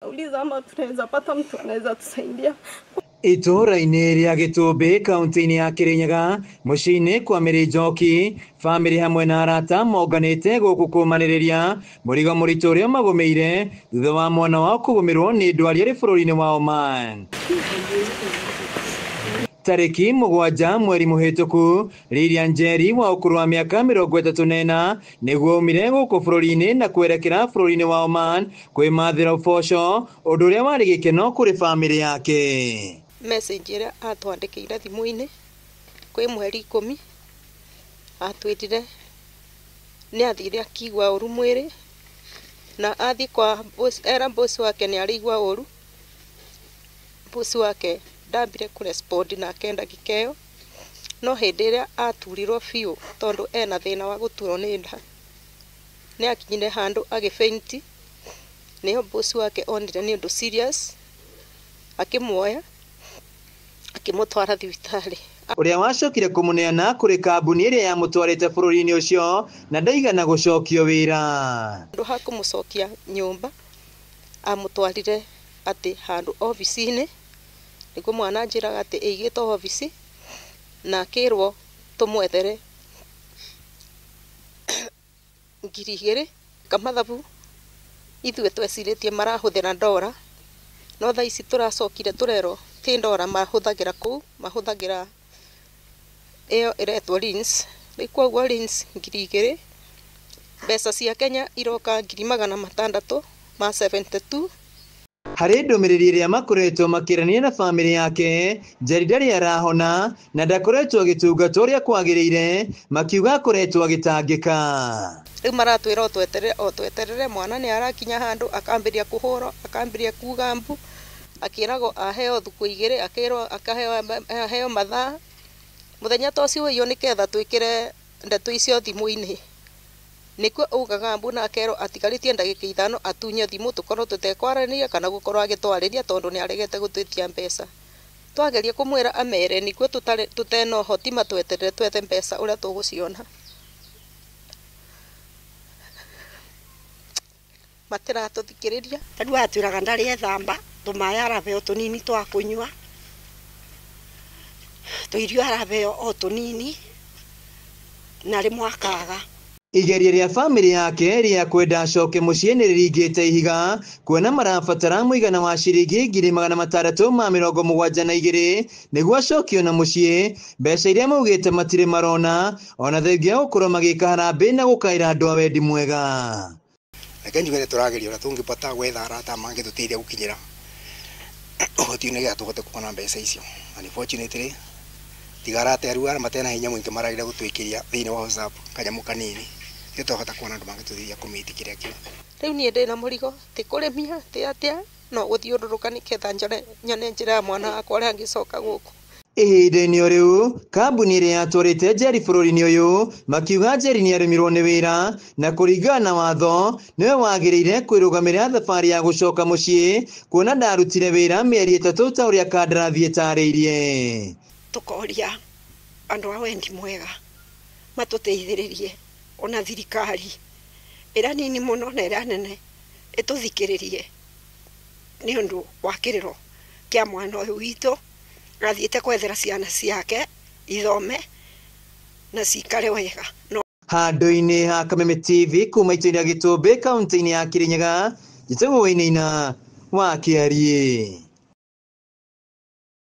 Tunauliza ama tunaweza pata mtu anaweza tusaidia. Itũũra-inĩ rĩa Gĩtũmbĩ kaunti-inĩ ya Kĩrĩnyaga mũciĩ-inĩ kwa Mary Njoki, bamĩrĩ hamwe na arata monganĩte gũkũ kũmanĩrĩria mũrigo mũritũ ũrĩa magũmĩire thutha wa mwana wao kũgũmĩrwo nĩ ndwari arĩ bũrũri-inĩ wa Oman. Tarĩki 7 mweri mũhĩtũku, Lilian Njeri wa ũkũrũ wa mĩaka 34 nĩguo aumire gũkũ bũrũri-inĩ na kwerekera bũrũri-inĩ wa Oman kwĩmathĩra ũboco, ũndũ ũrĩa warĩ gĩkeno kũrĩ bamĩrĩ yake. Message ĩrĩa atwandĩkĩire thimũ-inĩ kwĩ mweri 10 atwĩrire nĩ athire akĩigua ũru mwĩrĩ na athiĩ kwa boss, era boss wake nĩ araigua ũru. Boss wake ndambire kũrespond nake ndagĩka ĩyo, no hĩndĩ ĩrĩa aturirwo biũ tondũ ena thĩna wa gũturwo nĩ nda, nĩ akinyire handũ agĩfaint, nĩho boss wake onire nĩ ũndũ serious, akĩmuoya akĩmũtwara thibitarĩ. Ũrĩa wacokire kũmũneana kũrĩ kambuni ĩrĩa yamũtwarĩte bũrũri-inĩ ũcio na ndaigana gũcokio wĩra. Handũ ha kũmũcokia nyũmba amũtwarire atĩ handũ obici-inĩ, nĩguo mwana anjĩraga atĩ ĩigĩtwo obici na akĩrwo tũmwethere 2,000 kamathabu. Ithuĩ twecirĩtie marahũthĩra ndora, no thaa ici tũracokire tũrerwo ti ndora mahũthagĩra kũu, mahũthagĩra ĩyo ĩretwo Lins. Rĩu koguo Lins 2,000, mbeca cia Kenya iroka 672. Harĩ ndũmĩrĩri ĩrĩa makoretwo makĩrania na bamĩrĩ yake, Njeri ndarĩ arahona na ndakoretwo agĩtungatwo ũrĩa kwagĩrĩire, makiuga akoretwo agĩtangĩka. Rĩu maratwĩra o tweterere, mwana nĩ arakinya handũ akambĩrĩria kũhũrwo, akambĩrĩria kuga mbu, akĩragwo aheo thukũ 2, akĩrwo aheo mathaa. Mũthenya ta ũcio ũiyũ nĩketha twĩkĩre ndeto icio thimũ-inĩ, nĩkuo augaga mbu na akerwo atigarĩtie ndagĩka 5 atunye thimũ tũkorwo tũtekwaranĩria kana gũkorwo agĩtwarĩria tondũ nĩ aregete gũtwĩtia mbeca. Twageria kũmwĩra amere nĩkuo tũtena ũhoti matweterere twethe mbeca ũrĩa tũgũciona. Matiratũthikĩrĩria. Tarĩu atwĩraga ndarĩ ethamba, tũmaĩ arabeo tũnini twa kũnyua, tũirio arabeo o tũnini na rĩmwe akaga. Igeria rĩa bamĩrĩ yake rĩa kwenda acoke mũciĩ nĩ rĩringĩte ihiga kuona marabatara mũigana wa ciringi 672 nĩguo acokio na mũciĩ, mbeca iria maugĩte matirĩ marona ona thengia wa gũkorwo magĩka harambee na gũkaĩra andũ a wendi mwega. Reke njuge nĩ tũrageria ũrĩa tũngĩbota gwetha arata mangĩtũteithia gũkinyĩra ũhoti nĩgetha tũhote kuona mbeca icio. Unfortunately, tiga arata arĩa arĩa matena hinya mũingĩ marageria gũtwĩkĩria thĩinĩ wa WhatsApp kanyamũ kanini, nĩ twahota kuona andũ mangĩtũteithia kũmĩti kĩrĩa kĩu. Rĩu niĩ ndĩna mũrigo, ti kũrĩmia ti atĩa, no gũthiũrũrũka nĩketha nyone njĩra ya mwana wakwa ũrĩa angĩcoka gũkũ. Ihinda-inĩ o rĩu, kambuni ĩrĩa yatwarĩte Njeri bũrũri-inĩ ũyũ makiuga Njeri nĩarũmirwo nĩ wĩra na kũringana na watho nĩwe wagĩrĩire kwĩrũgamĩrĩra thabarĩ ya gũcoka mũciĩ kuona ndarutire wĩra mĩeri 3 ta ũrĩa kandarathi ĩtarĩirie. Tũkoria andũ a wendi mwega matũteithĩrĩrie, ona thirikari ĩrĩa nini mũno na ĩrĩa nene ĩtũthikĩrĩrie nĩ ũndũ wa kĩrĩro kĩa mwana ũyũ witũ athiĩte kwethera ciana ciake ithome na cikare wega. Handũ-inĩ ha Kameme TV kuma itũũra rĩa Gĩtũmbĩ kaunti-inĩ ya Kĩrĩnyaga, njĩtagwo Wainaina wa Kĩariĩ.